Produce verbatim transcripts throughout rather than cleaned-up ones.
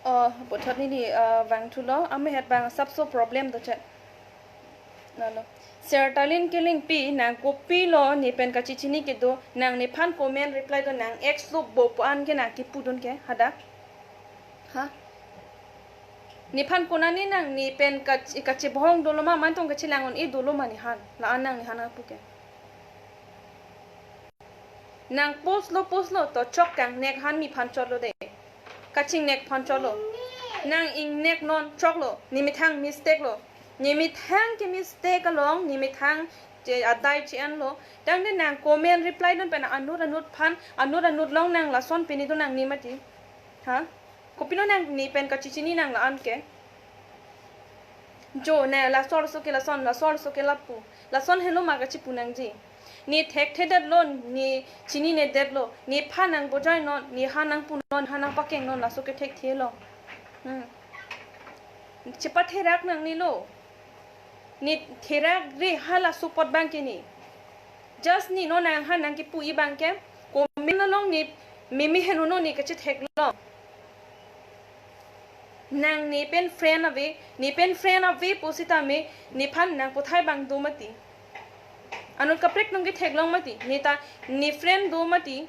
Oh, puthot neli, uh, vangthulo, amehet bang asapso problem do chet. Lalo. Sertalin Kilingpi, nang kopilo, ne pen kachechini kedo, nang nephan comment reply do, nang ex lo bo pu an ke nang kipudun ke, hadak. Ha? Nephan konane nang ne pen kach-, kachebohong dolo ma, mantong kachelang-un-e dolo ma nephan. La-an nang nephan apu ke. Nang post lo, post lo, to chok kangnek han mi phan chotlo de. Kachingnek phan chotlo. Nang ingnek non choklo. Ne methang mistake lo. Ne methang ke mistake along, ne methang che adai che-en lo. Tangte nang comment reply non pen anut anut phan, anut anut long nang lason pini do nang ne mati. Ha? Kopilo nang ne pen kachechini nang la-an ke. Jo, ne laso arloso ke lason, laso arloso ke lapu. Lason helo ma kachepu nangji. Ne thekthedetlo, ne chininedetlo, nephan nang bojoi non, ne han nang pu non, han nang pakeng non, laso ke thekthelo. Hmm. Chepatherak nangne lo. Ne therak re hala support bang ke ne. Just ne non nang han nang kipu-i bang ke. Comment along ne meme heno no ne kachethek long. Nang ne pen friend ave, ne pen friend ave pusitame, nephan nang pothai bang do mati. Anut kaprek nang kethek long mati, ne ta, ne friend do mati,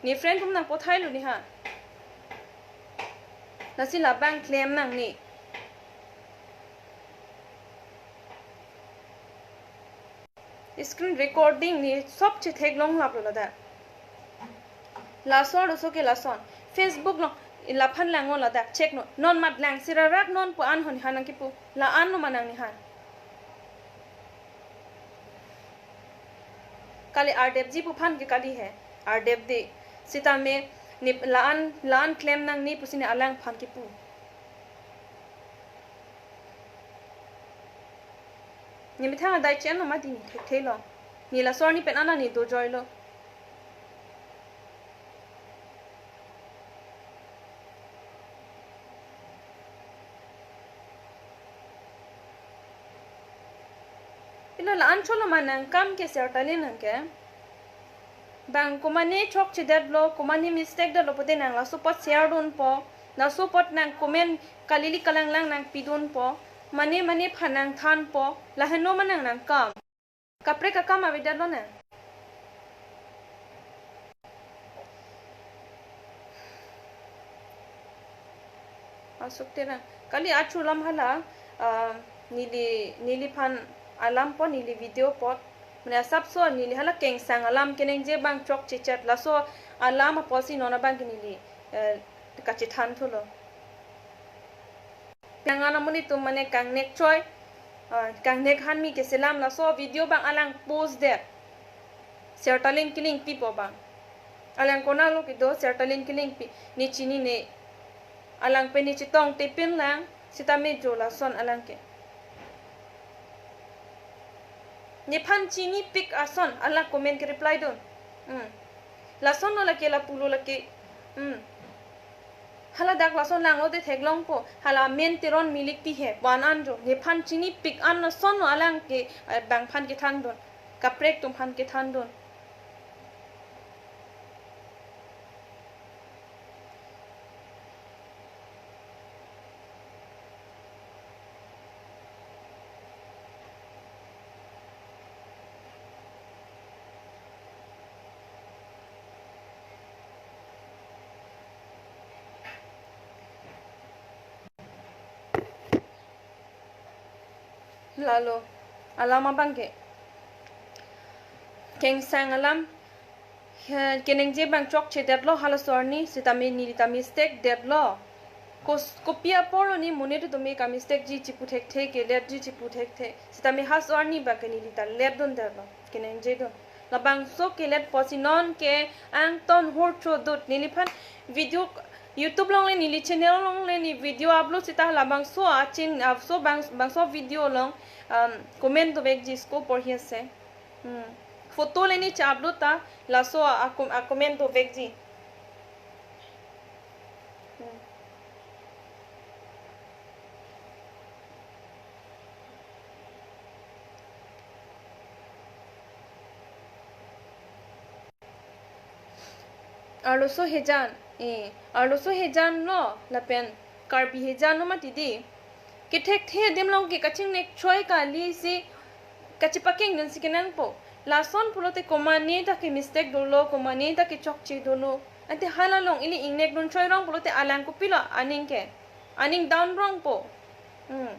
ne friend tum nang pothai lo ne ha. Lasi labang klem nangne. Screen recording ne sob chethek long laplo ladak. Laso arloso ke lason. Facebook long laphan lang-o ladak check non. Non mat lang sirarak non pu an hon han nang kipu. La-an no ma nang nephan. Kali ardepji pu phan ke kali he. Ardep de. Sitame ne la-an, la-an klem nangne pusi ne alang phan kipu. Ne methang adai che-en lo mati ne thekthe lo. Ne laso arni pen ana ne dojoi lo. Pilo la-an cholo ma nang kam ke Sertalin nang ke. Bang komane chokchedetlo, komane mistake detlo pute nang laso apot share dunpo. Laso apot nang comment kalili kalanglang nang pidunpo. Mane mane phan nang thanpo. Laheno ma nang nang kam. Kaprek akam avedetlo nang. Asuk terang. Kali achu alam hala, ah, neli, neliphan alam po, neli video apot. Mane asapso neli hala kengsang alam keningje bang chokchechet laso alam apotsi non abang ke neli, eh, kachethantholo. Nang ana amonit atum mane kangnek choi, ah, kangnek han mi keselam laso video bang alang post det. Sertalin Kilingpi pu bang. Alang konatlo kedo Sertalin Kilingpi, ne chinine. Alang pen ne chetongte pin lang, sitame jo lason alang ke. Nephan chinipik ason alang comment ke reply dun. Hmm. Lasonlo lake, lapulo lake. Hmm. Hala dak lason langlo te theklongpo. Hala amen Teron Milikpi he. Pu an an jo. Nephan chinipik an lasonlo alang ke, eh, bang phan kethandun. Kaprek atum phan kethandun. Lalo, alam abang ke. Kengsang alam, he, keningje bang chokchedetlo halaso arni, sitame neli ta mistake detlo. Kos-, kopi apor lo ne monit atum ke kamistake ji chipu thekthe, kelet ji chipu thekthe. Sitame halaso arni bang ke neli ta let dundetlo, keningje dun. Labangso kelet apotsi non ke angton hur chodut, neliphan video YouTube along le, neli channel along le ne video upload sita labangso achin, ah, so bang, bangso video along, um, comment dovekji, sko porhi ase. Hmm. Photo le ne cha-upload ta, laso a, a com-, a comment dovekji. Hmm. Arloso hejan, Eh, arloso hejan lo, lapen Karbi hejan lo mati di. Kethekthe adim along ke kachingnek choi kali si kachepakeng dunsi kenangpo. Lason pulote komatne ta ke mistake dolo, komatne ta ke chokche dolo. Ante hala along ili ingnek dun choi rong pulote alang kopilo aning ke. Aning down rongpo. Hmm.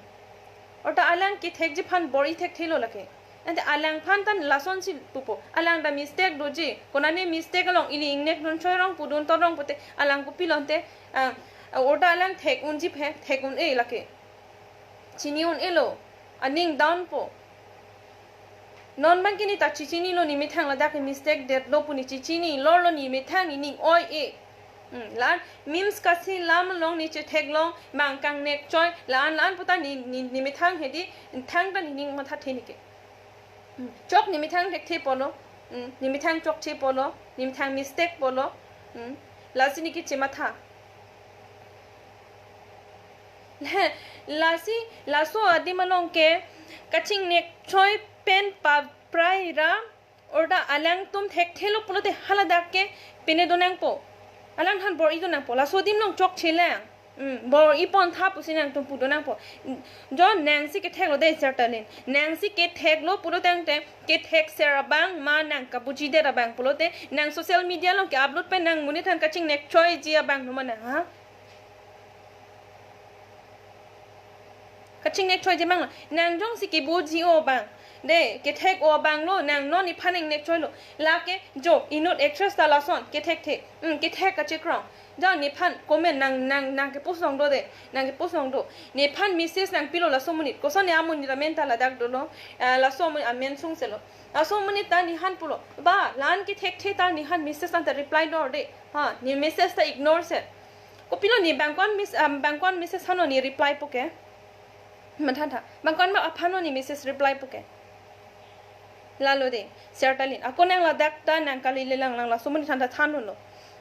Orta alang kethekji aphan bor-i thekthelo lake. Ante alangphan ta lasonsi pupo. Alang ta mistake doji. Konane mistake along ili ingnek dun choi rong pudun to rong pute alang kopilo ante, ah, orta alang thek unji phe, thek un-e lake. Chini un-elo. Aning down po. Non abang ke ne ta chechinilo ne methang ladak mistake detlo pu ne chechini lorlo ne methang ne ning oi-e. Hmm, la-an memes kasilam along ne chetheklong bang kangnek choi la-an la-an puta ne, ne, ne methang hedi thangta ne ning mathathe ne ke. Hmm, chok ne methang thekthe pulo. Hmm, ne methang chokche pulo. Ne methang mistake pulo. Hmm, lasi ne kechematha. Lasi, laso adim along ke kachingnek choi pen paprai ra orta alangtum thekthelo pulote haladak ke pine donangpo. Alangphan bor-i donangpo. Laso adim along chokchelang. Hmm, bor-i pon tha pusi nangtum pu donangpo. Jo nangsi ketheklo de sertalin. Nangsi ketheklo pulo tangte kethekser abang ma nang kabujidet abang pulote nang social media along ke-upload pen nang monit aphan kachingnek choiji abang no ma nang, ha? Kachingnek choiji abang lo. Nang jongsi kebuji-o abang. De, kethek-o abang lo, nang non nephan ingnek choilo. Lake, jo, inut actress ta lason, kethekthe. Hmm, kethek kachekrong. Jo, nephan comment nang, nang, nang ke-post long do de. Nang ke-post long do. Nephan message nangpilo laso amonit. Koson ne amonit amen ta ladak dolo. Ah, laso amonit amen sungselo. Laso amonit ta nephan pulo. Ba, la-an kethekthe ta nephan message anta reply do de. Ha, ne message ta ignore se. Kopilo ne bang ko-an mes-, ah, bang ko-an message aphan ne reply po ke. Mathatha. Bang ko-an ma aphan ne message reply po ke. Lalo de. Sertalin. Ako nang ladak ta nang kalilelang nang laso amonit aphan ta thanlo.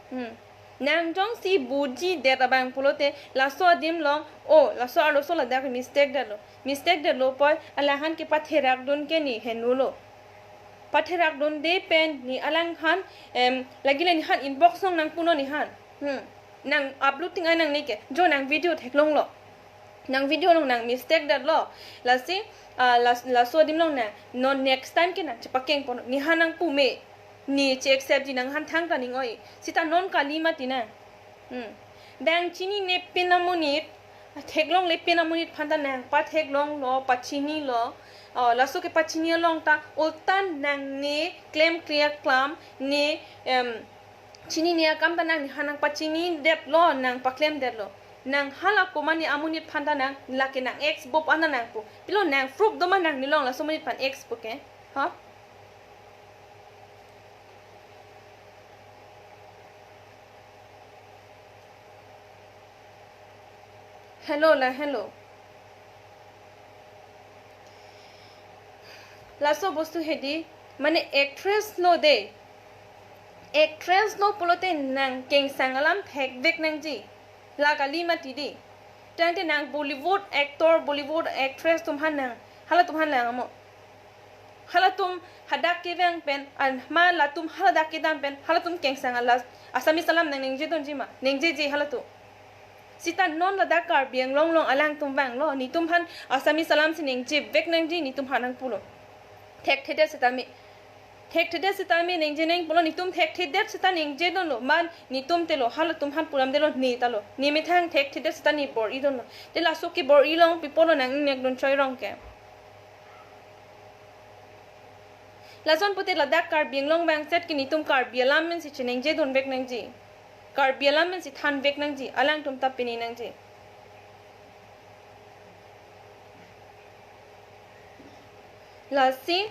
Hmm. Nang jongsi bujidet abang pulote laso adim along, o, laso arloso ladak mistake detlo. Mistake detlo poi alangphan kepatherak dun ke ne henulo. Patherak dunde pen ne alangphan, em, lagi le nephan inbox along nangpunon nephan. Hmm. Nang upload ting ai nangne ke. Jo nang video theklonglo. Nang video along nang mistake detlo. Lasi, ah, las-, laso adim along nang. Non next time ke nang chepakeng pon. Nephan nangpu me. Ne che-acceptji nangphan thangta ning oi. Sita non kali mati nang. Hmm. Bang chinine pin amonit, theklongle pin amonit aphan ta nang patheklonglo, pachinilo. Oh, laso kepachini along ta, ultan nangne klemkle aklam, ne, em, chinine akam ta nang nephan nangpachinidetlo, nangpaklemdetlo. Nang hala komatne amonit aphan ta nang, lake nang ex bop anta nangpu. Pilo nang proof do ma nangne along laso amonit aphan ex pu ke. Ha? Hello la, hello. Laso bostu hedi, mane actress lo de. Actress lo pulote nang kengsang alam thekvek nangji. La kali mati di. Tangte nang Bollywood actor, Bollywood actress atum aphan nang. Halatum aphan lang amo. Halatum hadak kevang pen, an ma latum haladak kedam pen, halatum kengsang alas, Assamese alam nang ningje dunji ma, ningjeje halatum. Sita non ladak Karbi Anglong along alangtum vanglo, netum aphan Assamese alam si ningjevek nangji, netum aphan nangpulo. Thekthedet sitame. Thekthedet sitame ningje nang pulo, netum thekthedet sita ningje dunlo, man netum telo, halatum aphan pulamdetlo, ne talo. Ne methang thekthedet sita ne bor-i dunlo. Te laso kebor-i along pi pulo nang ingnek dun choi rong ke. Lason pute ladak Karbi Anglong vangset ke netum Karbi alam men si chiningje dunvek nangji. Karbi alam men si thanvek nangji. Alangtum ta pini nangji. Lasi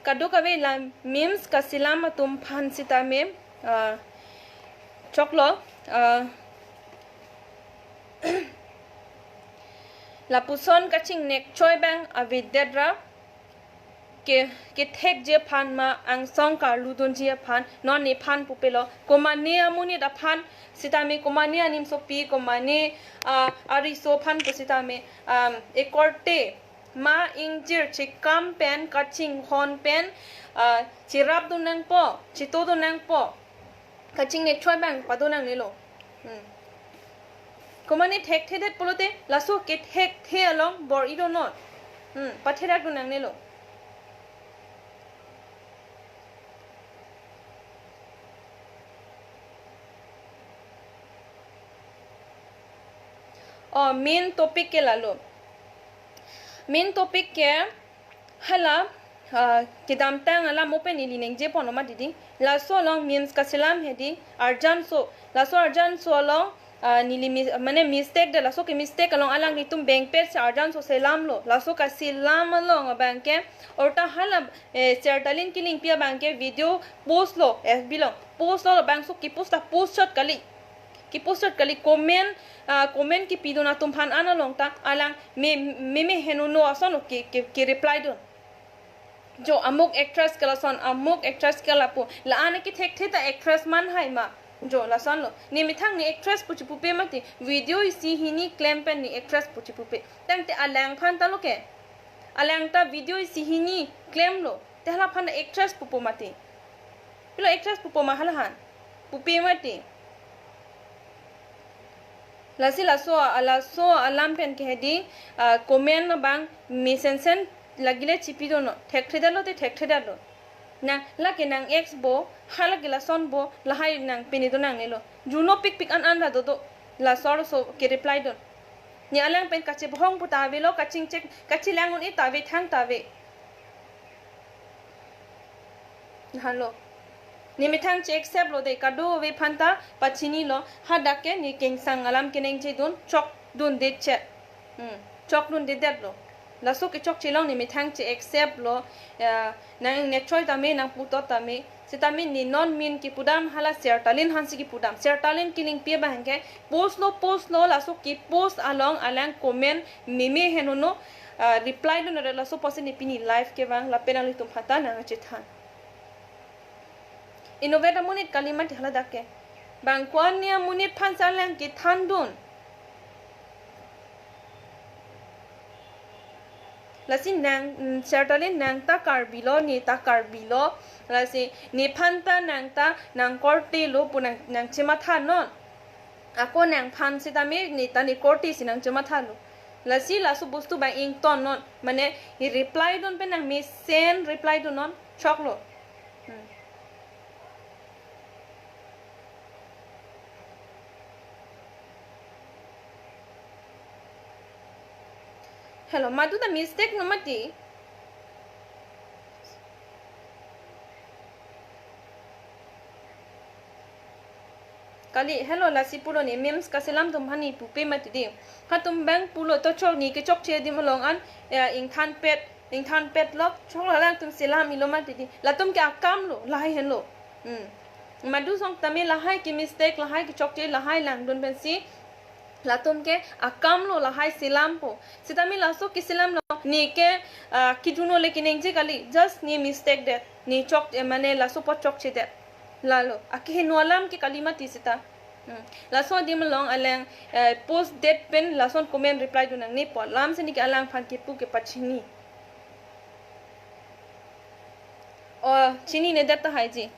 kadokave la memes kasilam atum aphan sitame, ah, choklo, ah, lapuson kachingnek choi abang avedet ra ke, kethekji aphan ma angsong karlu dunji aphan non nephan pupelo, komatne amonit aphan sitame, komatne animsopi, komatne, ah, ariso aphan pu sitame, um, ekorte ma ingjir chekam pen kachinghon pen, ah, cherap dun nangpo, cheto dun nangpo. Kachingnek choi abang pado nangnelo. Hmm. Komane thekthedet pulote laso kethekthe along bor-i do non. Hmm. Patherak do nangnelo. Oh, main topic ke lalo. Main topic ke hala, ah, kedamtang alam open ili nengje pono mati di. Laso along memes kaselam hedi, arjanso. Laso arjanso along, ah, neli mis-, mane mistake de, laso ke mistake along alanglitum bengpet si arjanso selamlo. Laso kaselam along abang ke, orta hala, eh, Sertalin Kilingpi abang ke video post lo, F B along. Post lo, labangso kepost ta post chot kali. Kepost chot kali, comment, ah, comment kepidun atum aphan an along ta alang me, meme henono ason ke, ke, kereply dun. Jo amuk actress ke lason, amuk actress ke lapu. La-an kethekthe ta actress man hai ma. Jo lasonlo. Ne methang ne actress pu chipupe mati. Video isi hini klem pen ne actress pu chipupe. Tangte alangphan ta lo ke. Alang ta video isi hini klemlo. Te halaphan ta actress pupo mati. Pilo actress pupo ma halahan. Pupe mati. Lasi laso, laso alam pen ke hedi, ah, comment abang mesensen lagile chipidono. Thekthedetlo te thekthedetlo. Na, lake nang ex bo, hala ke lason bo, lahai nang pini do nangnelo. Juno pikpik an an ra dodo. Laso arloso kereply dun. Ne alang pen kachebohong pu ta avelo, kachingchek, kachelang un-e ta ave, thang ta ave. Halo. Ne methang che-accept lo de, kadokave aphan ta pachinilo, hadak ke ne kengsang alam kenengjedun, chokdunde chet. Hmm, chokdundedetlo. Laso kechokche along ne methang che-accept lo, ya, nang ne choi tame, nang putot tame. Sitame ne non min kepudam hala Sertalin aphan si kepudam. Sertalin Kilingpi abang ke post lo, post lo, laso kepost along alang comment meme henono, ah, reply dun, laso post ne pini live kevang lapen nanglitum aphan ta nangchethan. Innovator amonit kali mati haladak ke. Bang ko-an ne amonit aphan si alang kethandun. Lasi nang, mm, Sertalin nang ta Karbi lo, ne ta Karbi lo. Lasi nephan ta nang ta nangkorte lo pu nang, nangchematha non. Ako nangphan sitame ne ta nekorte si nangchemathalo. Lasi laso bostu abang ington non. Mane, i reply dun pen nang mesen reply dun non. Choklo. Hmm. Hello, madu ta mistake no mati. Kali, hello, lasi pulo ne, memes kaselam atum aphan ne pupe mati di. Hatum abang pulo to chok ne kechokche adim along an, eh, ingthanpet, ingthanpet lok, chok alangtum selam-ilo mati di. Latum ke akam lo, lahai henlo. Hmm. Madu song tame lahai ke mistake, lahai kechokche, lahai langdun pensi. Latum ke akam lo lahai selampo. Sitame laso keselamlo. Ne ke, ah, kijuno le kenengje kali. Just ne mistake det. Ne chok, eh, mane laso apot chokchedet. Lalo. Akeheno alam ke kali mati sita. Hmm. Laso adim along alang, eh, post det pen lason comment reply dun nangne pu alam si ne ke alangphan kepu ke pachini. Oh, chininedet tahai ji.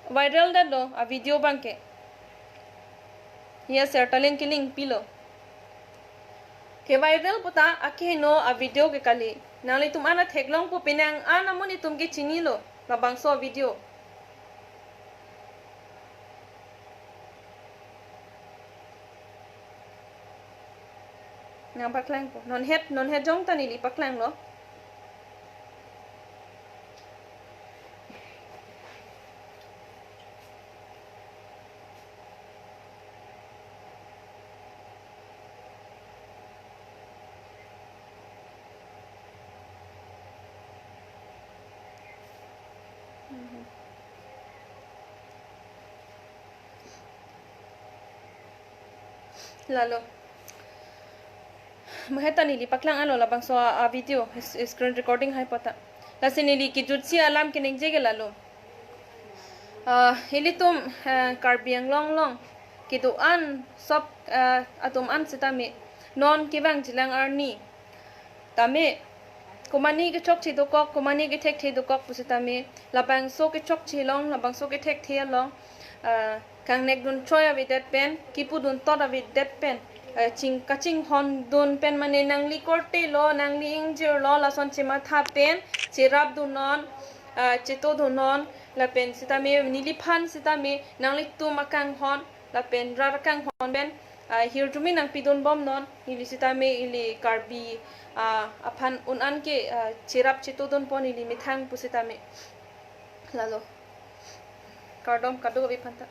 Viral detlo a video abang ke. Ya Sertalin Kilingpi lo. Ke viral pu ta akeheno a video ke kali. Nanglitum an theklongpo, penang an amonit atum ke chinilo labangso a video. Nangpaklangpo. Non het, non het jong ta neli paklanglo. Lalo. Maheta neli paklang-anlo labangso a, a video, s-, screen recording hai pu ta. Lasi neli kejutsi alam keningje ke lalo. Ah, ilitum, eh, Karbi Anglong along kedo-an sop, eh, atum an sitame non kevangjilang arni. Tame, komane kechokche dokok, komane kethekthe dokok pusitame, labangso kechokche along, labangso kethekthe along, ah, kangnek dun choi avedet pen, kipu dun tot avedet pen, ah, ching kachinghon dun pen mane nangli korte lo, nangli ingjir lo, lason chematha pen cherap dun non, ah, cheto dun non, lapen sitame neliphan sitame nanglitum akanghon lapen rat akanghon pen, ah, hirjume nangpi dun bom non. Neli sitame ili Karbi, ah, aphan un-an ke, ah, cherap cheto dun pon ili methang pu sitame. Lalo. Kardom kadokave aphanta.